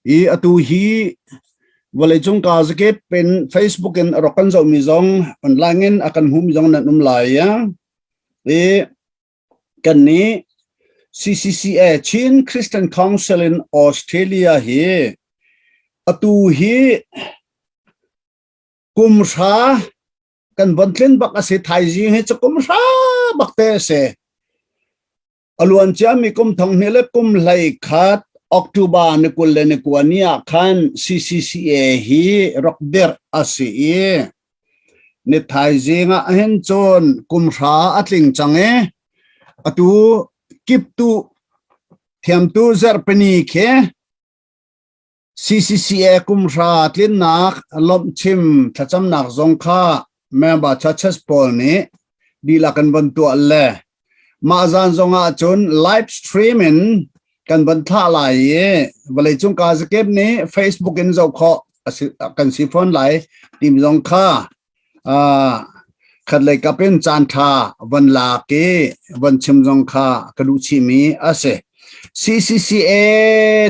I atu hi vawleicung ka zakip in Facebook in a rak kan zohmi zong online in a kan hmumi zong nan um lai. I kan nih CCCA Chin Christian Council in Australia hi atu hi kum hra kan von tlin bak a si thaizing hi cu kum hra bak te a si. A luan ciami kum thong hnih le kum hlei khat October ni 20 le ni kua ni ah khan CCCA hi rak dirh a si i ni thaizing ah hin cun kum hra a tling cang i atu kiptu thiamtu zarhpini khi CCCA kumhra tlinnak lawmhchim thlacamnak zong kha member churches pawl nih dihlak in von tuah le mah zan zong ah cun live stream in kan von thlah lai i vawleicung kazakip nih Facebook in zoh khawh kan si fawn lai timi zong kha Khatlei kap in caanṭha von lak i von chim zong kha ka duh chihmi a si. CCCA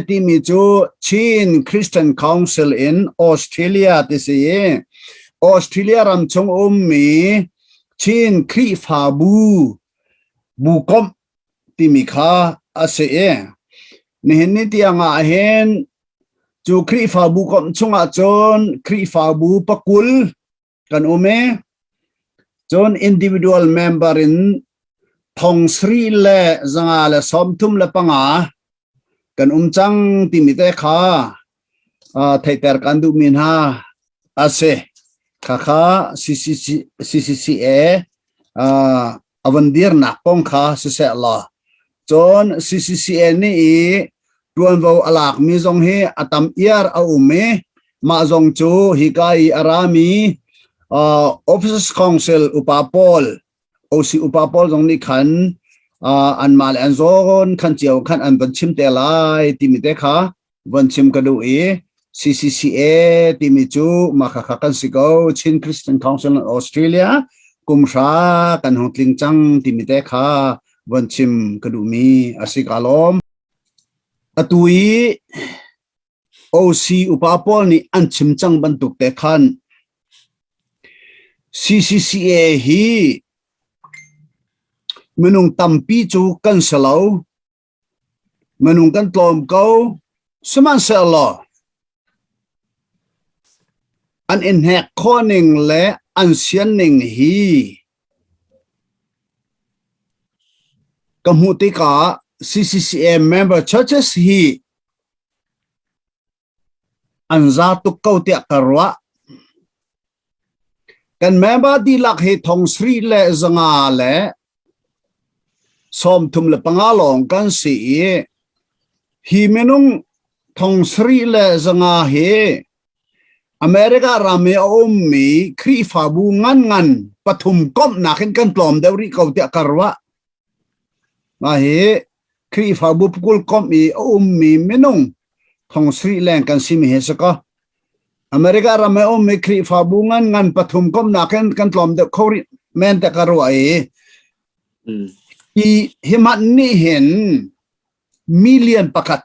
timi cu Chin Christian Council in Australia ti si i Australia ram chung ummi Chin Khrihfabu bu komh timi kha a si i nihin ni tiang ah hin Cu Khrihfabu komh chungah cun Khrihfabu pakul kan um i cun individual member in thong sarih le zanga le 35 kan um cang timi te kha theihter kan duhmi hna a si. Khakha CCC, CCCA a von dirnak kong kha siseh law cun CCCA nih i tuanvo a lakmi zong hi a tam iar a um i mah zong cu hika i a rami uh, Officers Council upa pawl OC upa pawl zong nih khan uh, anmah le an zawn khan cio khan an von chim te lai timi te kha von chim ka duh i CCCA timi cu mah khakha kan si ko Chin Christian Council in Australia kum hra kan hung tling cang timi te kha von chim ka duhmi a si ka lawm. Atu i OC upa pawl nih an chim cang bantuk te khan CCCA hi minung tampi cu kan si lo. Minung kan tlawm ko. Sihmanhsehlaw an i hnek khawh ning le an sian ning hi ka hmuh tikah CCCA member churches hi An za tuk ko tiah ka ruah. Kan member dihlak hi thong sarih le zanga le 35 lawng kan si i hi minung thong sarih le zanga hi America ram i a ummi Khrihfabu nganngan pathum komhnak in kan tlawm deuh rih ko tiah ka ruah. Mah hi Khrihfabu pakul komh i a ummi minung thong sarih leng kan simi hi si kaw America ram i a ummi Khrihfabu ngan ngan pathum komhnak in kan tlawm deuh kho rih men te ka ruah i hi hi hmanh nih hin million pakhat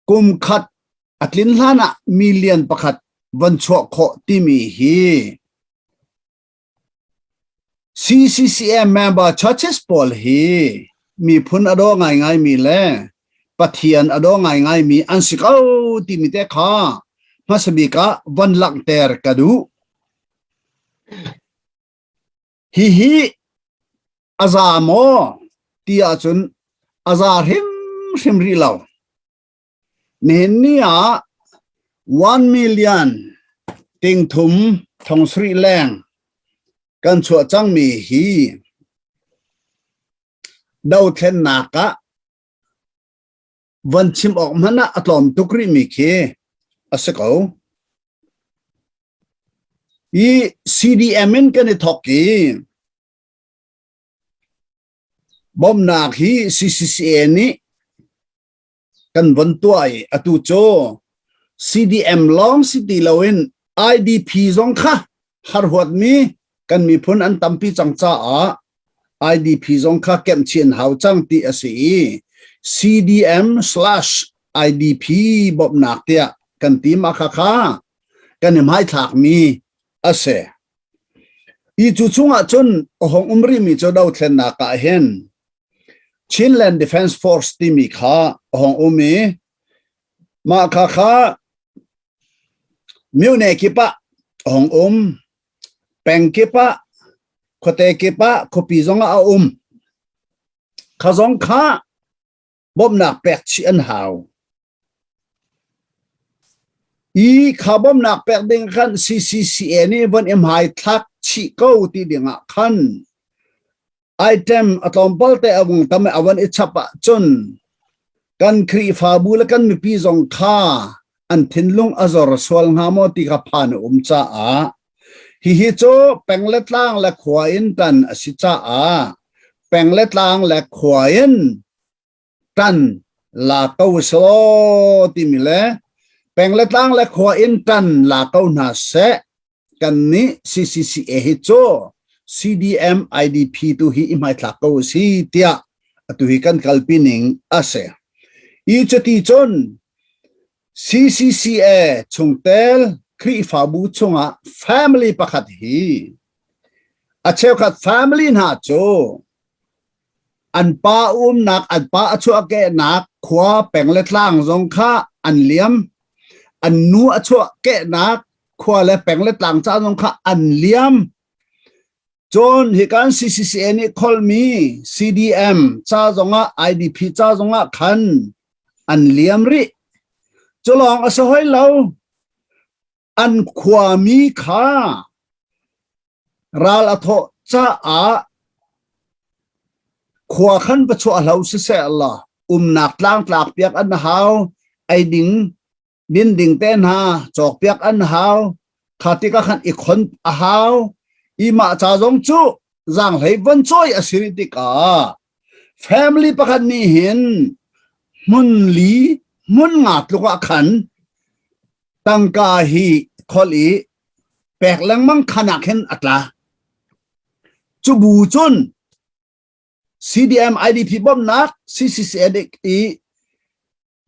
kum khat a tlin hlan ah million pakhat von chuah khawh timi hi CCCM member churches pawl hi miphun a daw ngaingaimi le Pathian a daw ngaingaimi an si ko timi te kha hmasa bik ah von langhter ka duh. Hihi a za maw ti ahcun a za hrimhrim rih lo. Nihin ni ah 1 million ting thum thong sarih leng kan chuah cangmi hi dothlennak ah von chim awk hmanh ah a tlawm tuk rihmi khi a si ko. Hi CDM in kan i thawk i bawmhnak hi CCCA nih kan von tuah i atu cu CDM lawng si ti loin IDP zong kha harhuatmi kan miphun an tampi cang caah IDP zong kha kemh chin hau cang ti a si i CDM slash IDP bawmhnak tiah kan ti ma kha kha kan i hmaithlakmi a si. I cu chungah cun a hong um rihmi cu dothlennak ah hin Chinland Defense Force timi kha a hong um i mah kha kha myone kip ah a hong um peng kip ah khuate kip ah khuapi zong ah a um kha zong kha bawmhnak pek chih an hau. I kha bawmhnak pek ding khan CCCA nih von i hmai thlak chih ko ti ding ah khan item a tlawmpal te a vung tam i a von i chap ahcun kan Khrihfabu le kan mipi zong kha an thinlung a zor sual hnga maw ti kha phan a um caah hihi cu peng le tlang le khua in tan a si caah peng le tlang le khua in tan la ko selaw timi le peng le tlang le khua in tan la ko hna seh kan nih CCCA hi cu CDM IDP tu hi i hmaithlak ko si tiah atu hi kan kalpi ning a si. I cuti cun CCCA chungtel Khrihfabu chungah family pakhat hi a cheukhat family hna cu an pa umnak an pa a chuahkehnak khua peng le tlang zong kha an liam an nu a chuahkehnak khua le peng le tlang ca zong kha an liam cun hi kan CCCA nih kholmi CDM ca zongah IDP ca zongah khan an liam rih cu lawng a si hoi lo an khuami kha Ral a thawh caah khua khan va chuah hlo siseh law umnak tlangtlak piak an hau, ei ding din ding te hna cawk piak an hau, kha tikah khan i khon a hau. I mah ca zong cu zaanghlei von cawi a si rih tikah family pakhat nih hin hmun li hmun nga tluk ah khan tangka hi kholh i pek lengmang khan ah khin a tla. Cu bu cun CDM IDP bawmhnak CCCA i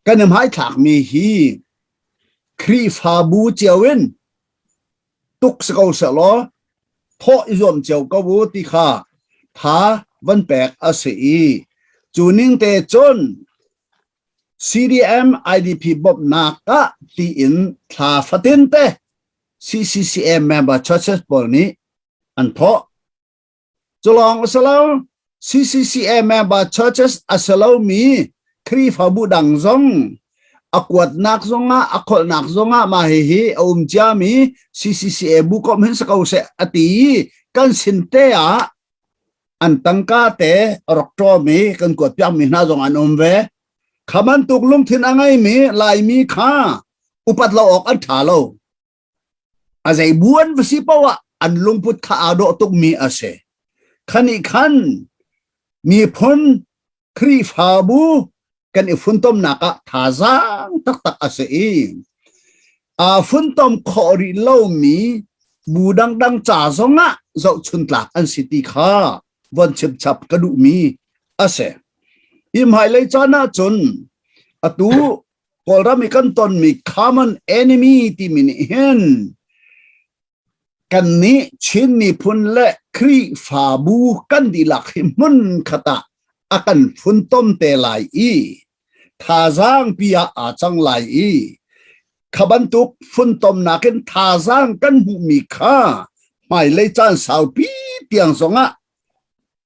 kan i hmaithlakmi hi Khrihfabu cio in tuk si ko sehlaw thawh i zuam cio ko u ti kha tha van pek a si i cu ning te cun CDM IDP bawmhnak ah tiin thla fatin te CCCA member churches pawl nih an thawh. Culawng a si lo, CCCA member churches a si lomi Khrihfabu dang zong a kuatnak zongah a kholhnak zongah mah hihi a um ciami CCCA bu komh hin si ko seh a ti i kan sin te ah an tangka te a rak ṭawm i kan kuat piakmi hna zong an um ve. Kha bantuk lungthin a ngeimi Laimi kha upat lo awk an ṭha lo. A zei bu an va si paoh ah an lungput kha aa dawh tukmi a si. Khanih khan miphun Khrihfabu kan i funtomnak ah thazaang taktak a si i aa funtom khawh rih lomi bu dangdang ca zongah zohchun tlak an si ti kha von chimchap ka duhmi a si. Hi hmailei caan ahcun atu Kawlram i kan tonmi common enemy timi nih hin Kannih Chin miphun le Khrihfabu kan dihlak hi hmun khat ah a kan funtom te lai i thazaang pi ah aa cang lai i kha bantuk funtomnak in thazaang kan hmuhmi kha hmailei caan saupi tiang zongah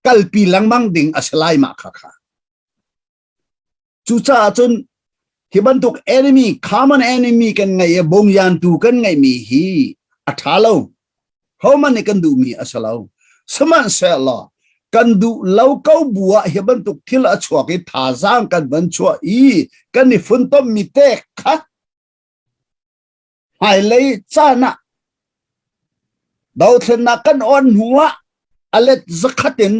kalpi lengmang ding a si lai mah kha kha. Cucaah cun hi bantuk enemy, common enemy kan ngeih i bongyantu kan ngeihmi hi a ṭha lo. Hohmanh nih kan duhmi a si lo. Sihmanhsehlaw kan duh lo ko bu ah hi bantuk thil a chuak i thazaang kan van chuah i kan i funtommi te kha hmailei caan ah dothlennak kan on hnu ah a let zakhat in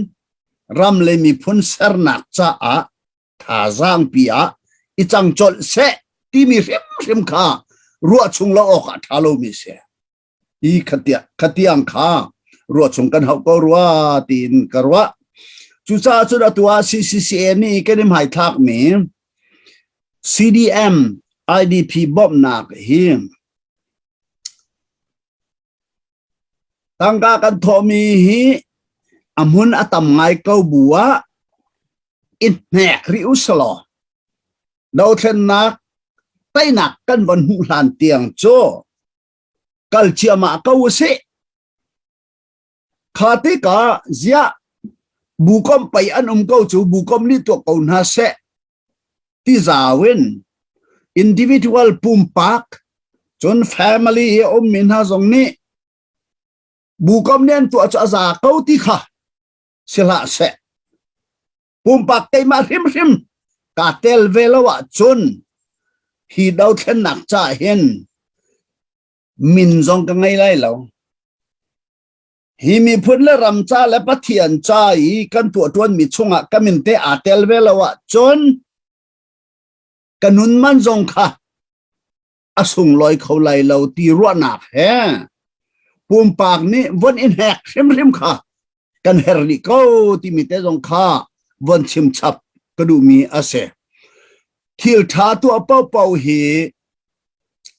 ram le miphun sernak caah thazaang pi ah i cang colh seh timi hrimhrim kha ruah chung lo awk ah ṭha lomi si. I khatiang kha ruah chung kan hauh ko rua tiin ka ruah. Cucaah cun atu ah CCCA nih kan i hmaithlakmi. CDM IDP bawmhnak hi tangka kan thawhmi hi a hmun a tam ngai ko bu ah i hnek rih usalaw dothlennak teinak kan von hmuh hlan tiang cu kal ciahmah ko usih. Kha tikah ziah bukom pei an um ko cu bukom nih tuah ko hna seh ti zau in individual pumpak cun family i a ummi hna zong nih bukom nih an tuah cu a za ko ti kha si hlah seh. Pumpak keimah hrimhrim kaa tel ve lo ahcun hi dothlennak ca hin min zong ka ngei lai lo. Hi miphun le ram ca le Pathian ca i kan tuahṭuanmi chungah ka min te aa tel ve lo ahcun ka nun man zong kha a sunglawi kho lai lo ti ruahnak he pumpak nih von in hek hrimhrim kha kan her rih ko timi te zong kha von chim chap ka duhmi a si. Thil ṭha tuah paohpaoh hi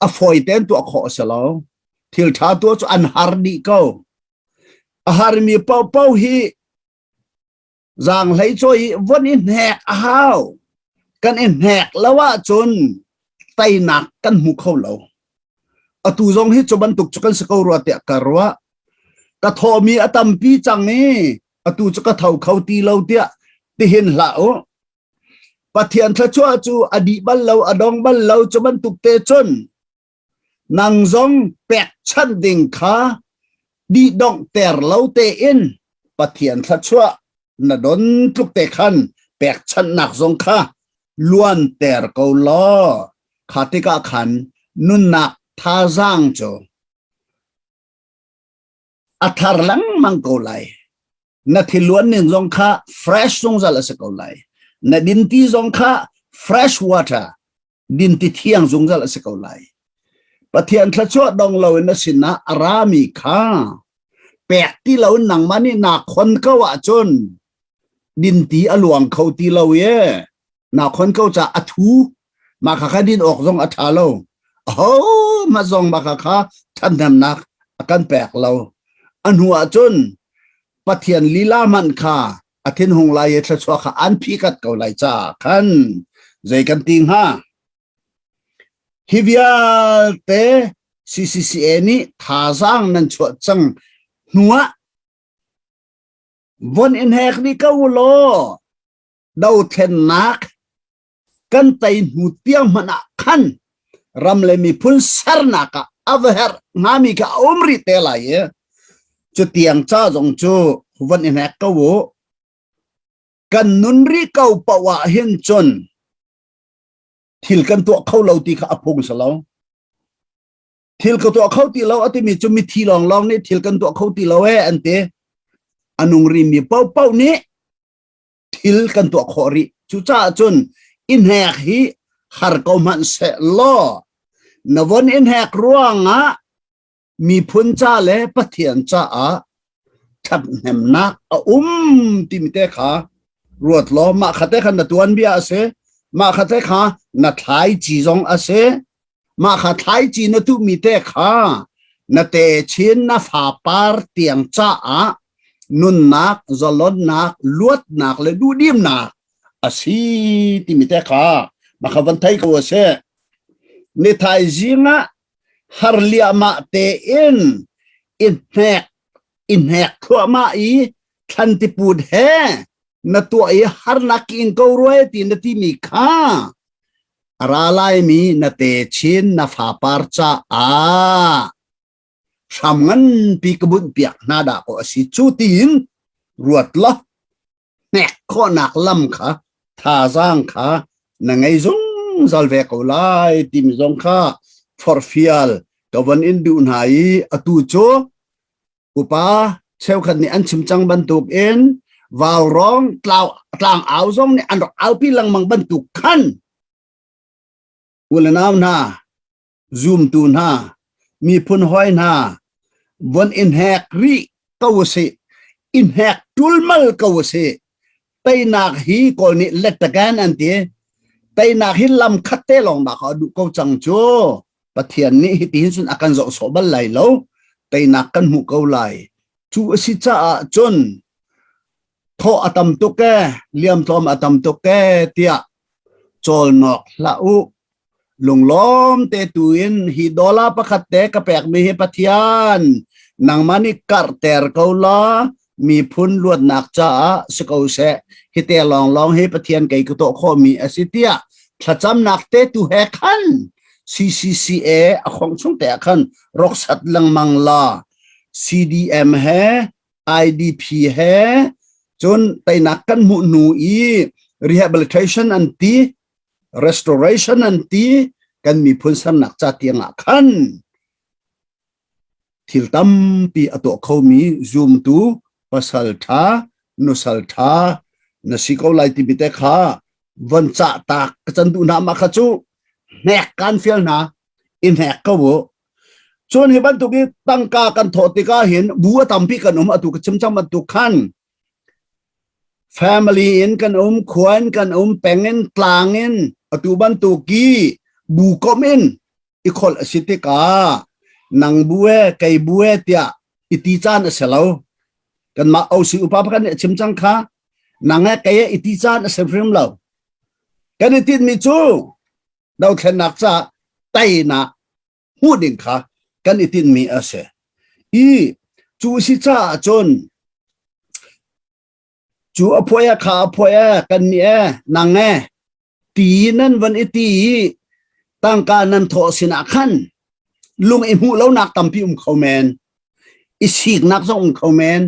a fawi tein tuah khawh a si lo. Thil ṭha tuah cu an har dih ko. A harmi paohpaoh hi zaanghlei cawi i von i hnek a hau. Kan i hnek lo ahcun teinak kan hmu kho lo. Atu zong hi cu bantuk cu kan si ko rua tiah ka ruah. Ka thawhmi a tampi cang i atu cu ka tho kho ti lo tiah tihin hlah u. Pathian thluachuah cu a dih bal lo, a dong bal lo cu bantuk te cun nang zong pekchanh ding kha dihdonghter lo tein Pathian thluachuah na don tluk te khan pekchanhnak zong kha luanter ko law kha tikah khan nunnak thazaang cu a thar lengmang ko lai. Na thiluan ning zong kha fresh zungzal a si ko lai. Na dinti zong kha fresh water dinti thiang zungzal a si ko lai. Pathian thluachuah dong loin na sinah a rami kha pek ti lo in nangmah nih naa khon ko ahcun dinti a luang kho ti lo i naa khon ko caah a thu mah kha kha din awk zong a ṭha lo aho hmanh zong mah kha kha ṭhathnemnak a kan pek lo a hnu ahcun Pathian lila hmanh kha a thinhung lai i thluachuah kha an phikat ko lai caah khan zei kan ti hnga? Hi vialte CCCA nih thazaang nan chuah cang hnuah von in hek dih ko law dothlennak kan tei hnu tiang hmanh ah khan ram le miphun sernak ah a va herh hngami kha a um rih te lai i cutiang ca zong cu von i hnek ko u. Kan nun rih ko paoh ah hin cun thil kan tuah kho lo ti kha a phung si lo. Thil ka tuah kho ti lo a timi cu mithi lawnglawng nih thil kan tuah kho ti lo ee an ti. A nung rimi paohpaoh nih thil kan tuah khawh rih. Cucaah cun i hnek hi har ko hmanh seh law na von i hnek ruangah miphun ca le Pathian caah ṭhathnemnak a um timi te kha ruat law mah kha te kha na tuanbia a si mah kha te kha na thlaici zong a si mah kha thlaici na tuhmi te kha na techin na fapar tiang caah nunnak zalonnak luatnak le duhdimnak a si timi te kha mah kha van thei ko a si ni thaizing ah har liahmah tein i hnek i hnek thluahmah i thlan tiput he na tuah i harnak in ko ruai ti na timi kha a ra laimi na techin na fapar caah hram nganpi ka bunh piak hna dah ko a si cu tiin ruat law hnek khawhnak lam kha thazaang kha na ngei zungzal ve ko lai timi zong kha forhfial ka von in duh hna i atu cu upa cheukhat nih an chim cang bantuk in vaurawng tlang au zong nih an rak aupi lengmang bantuk khan u le nau hna zumtu hna miphun hawi hna von in hek rih ko usih in hek tulmal ko usih teinak hi kawl nih let again an ti. Teinak hi lam khat te lawng dah kha a duh ko cang cu. Pathian nih hitihin cun a kan zoh sawh bal lai lo. Teinak kan hmuh ko lai. Cu a si caah cun thawh a tam tuk e, liam tlawm a tam tuk e tiah cawlnawk hlah u. Lunglawm te tu in hi dollar pakhat te ka pekmi hi Pathian nangmah nih karhter ko la miphun luatnak caah si ko seh hi te lawnglawng hi Pathian kei ka tuah khawhmi a si tiah thlacamnak te tu he khan CCCA a khong chung te ah khan roksat lengmang la CDM he IDP he cun teinak kan hmuh hnu i rehabilitation an ti restoration an ti kan miphun sernak ca tiang ah khan thil tampi a tuah khomi zumtu pasal ṭha nusal ṭha na si ko lai timi te kha von cah tak ka can duh hna mah kha cu hnek kan fial hna i hnek ko u cun hi bantuk i tangka kan thawh tikah hin bu a tampi kan um atu ka chim cang bantuk khan Family in kan um, khua in kan um, peng in, tlang in, atu bantuk i bu komh in i kholh a si tikah nang bu e, kei bu e tiah i ti caan a si lo. Kanmah OC upa pakhat nih a chim cang kha, nang e kei e i ti caan a si hrim lo. Kan i tinhmi cu dothlennak caah teinak hmuh ding kha kan i tinhmi a si. I cu si caah cun cu a phuai a kha a phuai e kan nih e nang e ti nan van i ti i tangka nan thawh sinah khan lung i hmuh lonak tampi um kho men i siknak zong um kho men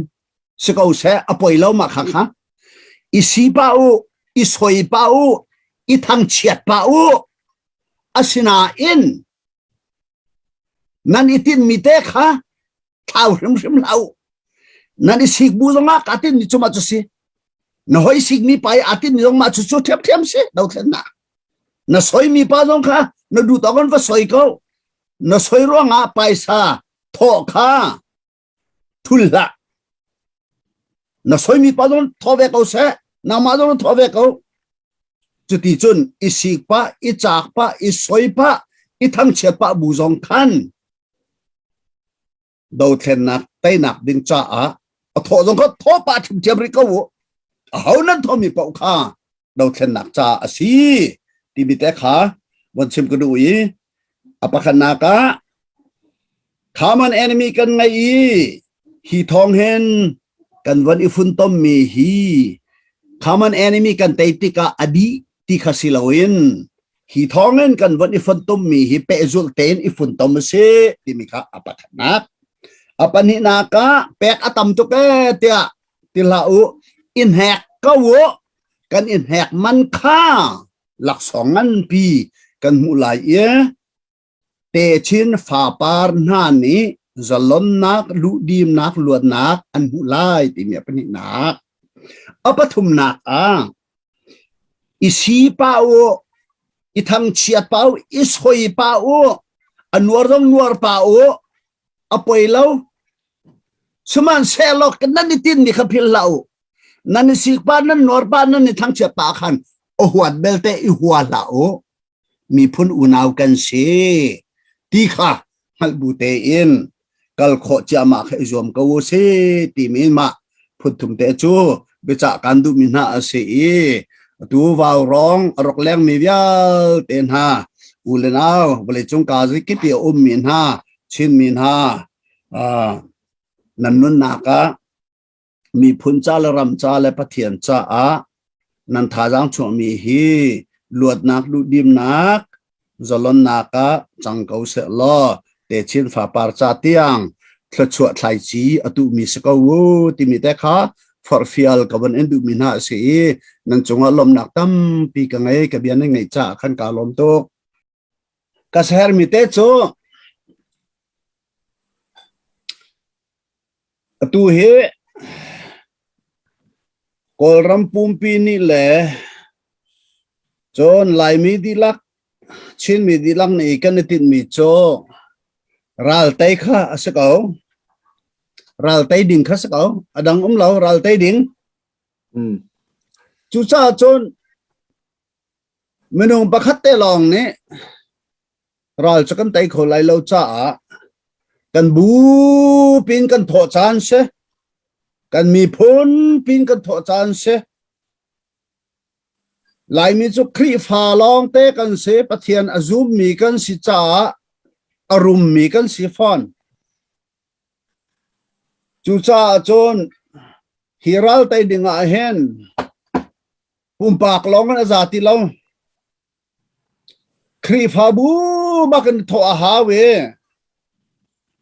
si ko seh a poi lo ma kha kha i si pa u i soi pa u i thangchiat pa u Asinain nan i tinhmi te kha thlau hrimhrim hlah u. Nan i sik bu zongah kaa tinhmi cu mah cu si. Na hoi sikmi pa i aa tinhmi zong mah cu cu ṭhiamṭhiam si dothlennak. Na soimi pa zong kha na duh tawk in va soi ko. Na soi ruangah paisa thawh kha thul hlah. Na soimi pa zong thaw ve ko seh. Nangmah zong thaw ve ko. Cuti cun i sik pah, i caak pah, i soi pah, i thangchiat pah bu zong khan dothlennak teinak ding caah a thawh zong kha thaw pah ṭhiamṭhiam rih ko u. Aho nan thawmi paoh kha dothlennak caah a si timi te kha von chim ka duh i a pakhatnak ah common enemy kan ngei i hi thawng hin kan von i funtommi hi common enemy kan tei tikah a dih ti kha si loin hi thawngin kan von i funtommi hi pehzulh tein i funtom a si timi kha a pakhatnak a pahnihnak ah pek a tam tuk ee tiah ti hlah u i hnek ko u kan i hnek man kha laksawng nganpi kan hmuh lai i techin fapar hna nih zalonnak luhdimnak luatnak an hmuh lai timi a pahnihnak a pathumnak ah i si pa u i thangchiat pa u i soi pa u a nuar zong nuar pa u a poi lo sihmanhsehlaw nan i tinmi kha philh hlah u nan i sik pa nan nuar pa nan i thangchiat pa khan a huat belte i hua hlah u miphun unau kan si ti kha hngalh bu tein kal khawh ciahmah kha i zuam ko u si timi mah phunthum te cu biacah kan duhmi hna a si i atu vaurawng a rak lengmi vialte hna u le nau vawleicung ka kip i a ummi hna Chinmi hna nan nunnak ah miphun ca le ram ca le Pathian caah nan thazaang chuahmi hi luatnak duhdimnak zalonnak ah cang ko seh law techin fapar ca tiang thluachuah thlaici a tuhmi si ko u timi te kha forhfial ka von in duhmi hna a si i nan cungah lawmhnak tampi ka ngei ka bia nan ngaih caah khan kaa lawm tuk. Ka sermi te cu atu hi Kawlram pumpi nih le cun Laimi dihlak Chinmi dihlak nih kan i tinhmi cu raltei kha a si ko. Raltei ding kha si ko. A dang um lo raltei ding. Cucaah cun Minung pakhat te lawng nih ral cu kan tei kho lai lo caah kan bu pin kan thawh caan si kan miphun pin kan thawh caan si Laimi cu Khrihfa lawngte kan si Pathian a zummi kan si caah a rummi kan si fawn Cucaah cun hi ral tei ding ah hin pumpak lawng in a za ti lo. Khrihfabu bak in thawh a hau i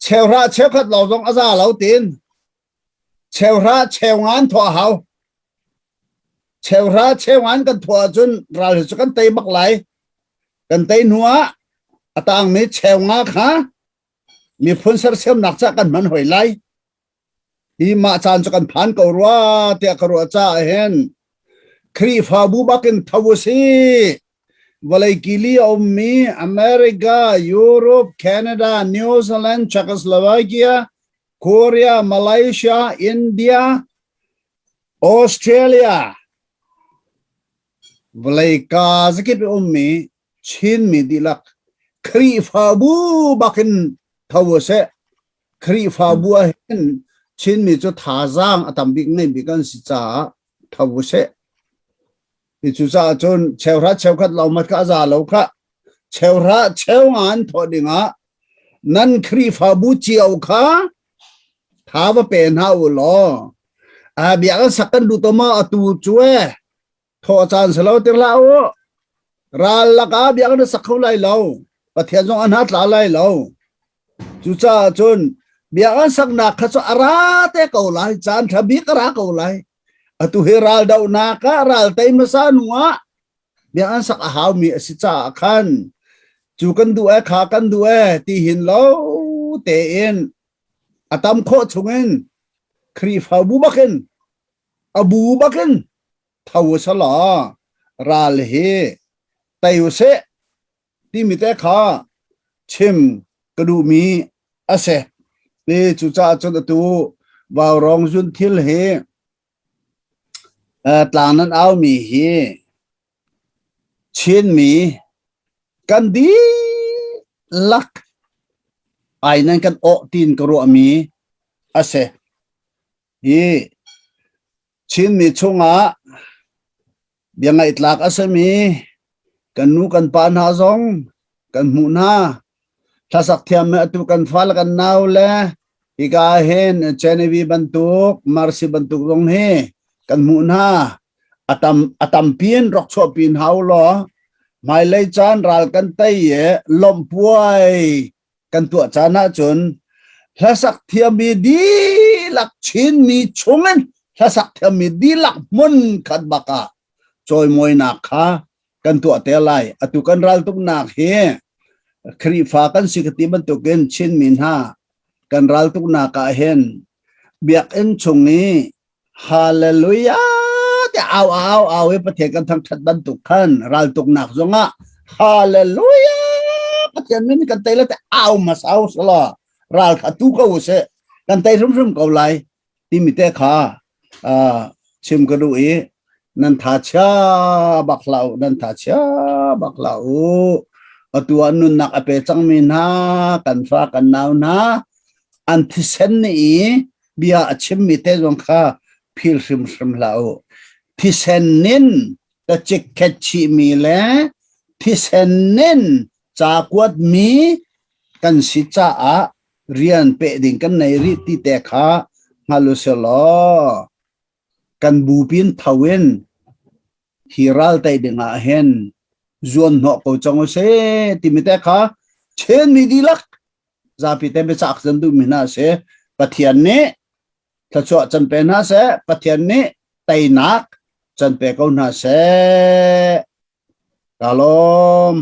cheuhra cheukhat lawng zong a za lo tin cheuhra cheungan thawh a hau. Cheuhra cheungan kan thawh ahcun ral hi cu kan tei bak lai. Kan tei hnu ah a tangmi cheunga kha miphun sersiamnak ca kan hman hoi lai hi mah caan cu kan phan ko rua tiah ka ruah caah hin Khrihfabu bakin tho u si vawlei kili a ummi America, Europe, Canada, New Zealand, Czechoslovakia, Korea, Malaysia, India, Australia vawlei ka zakip i ummi Chinmi dihlak Khrihfabu bakin tho u seh. Khrihfabu ah hin Chinmi cu thazaang a tam bik ngeimi kan si caah tho u seh. Hi cucaah cun cheuhra cheukhat lo mat kha a za lo kha cheuhra cheu nga an thawh dingah nan Khrihfabu cio kha tha va pe hna u law a biak an sak kan duh to ma atu cu e Thawh caan si lo ti hlah u. Ral lakah biakinn na sak kho lai lo. Pathian zong an tla lai lo. Cucaah cun biakinn saknak kha cu a ra te ko lai. Caan ṭha bik a ra ko lai. Atu hi ral dohnak ah ral tei hmasa hnu ah biakinn sak a haumi a si caah khan cu kan duh e kha kan duh e ti hin lo tein a tam khawh chungin Khrihfabu bakin a bu bakin tho sala ral hi tei usih timi te kha chim ka duhmi a si. Ti cucaah cun atu vaurawng zun thil hi tlang nan aumi hi Chinmi kan dihlak ai nan kan awh tin ka ruahmi a si. Hi Chinmi chungah bia ngaihtlak a simi kan nu kan pa hna zong kan hmuh hna. Hlasak thiam he atu kan fale kan nau le hika hin Genevieve bantuk, Marcy bantuk zong hi kan hmuh hna. A tam a tampi in rak chuahpi hna u law hmailei caan ral kan tei i lawmhpuai kan tuah caan ahcun hlasak thiammi dihlak Chinmi chungin hlasak thiammi dihlak hmun khat bak ah cawimawinak kha kan tuah te lai. Atu kan raltuknak hi Khrihfa kan si ka ti bantukin Chinmi hna kan raltuknak ah hin biakinn chung i Hallelujah te au au au i Pathian kan thangthat bantuk khan raltuknak zongah Hallelujah Pathian min kan tei le te au mas au sala ral kha tu ko se kan tei hrimhrim ko lai timi te kha chim ka duh i nan tha chia bak hlah u nan tha chia bak hlah u atu ah nunnak a pe cangmi hna kan fa kan nau hna an thisen nih i bia a chimmi te zong kha phil hrimhrim hlah u. Thisen nin ka cikkhet chihmi le thisen nin ca kuatmi kan si caah rian peh ding kan nei rih ti te kha hngal u sih law kan bupin tho in hi ral tei ding ah hin zuan hnawh ko cang u sih timi te kha Chinmi dihlak zapi te biacak zan duhmi hna a si. Pathian nih thluachuah can pe hna seh. Pathian nih teinak can pe ko hna seh. Ka lawm.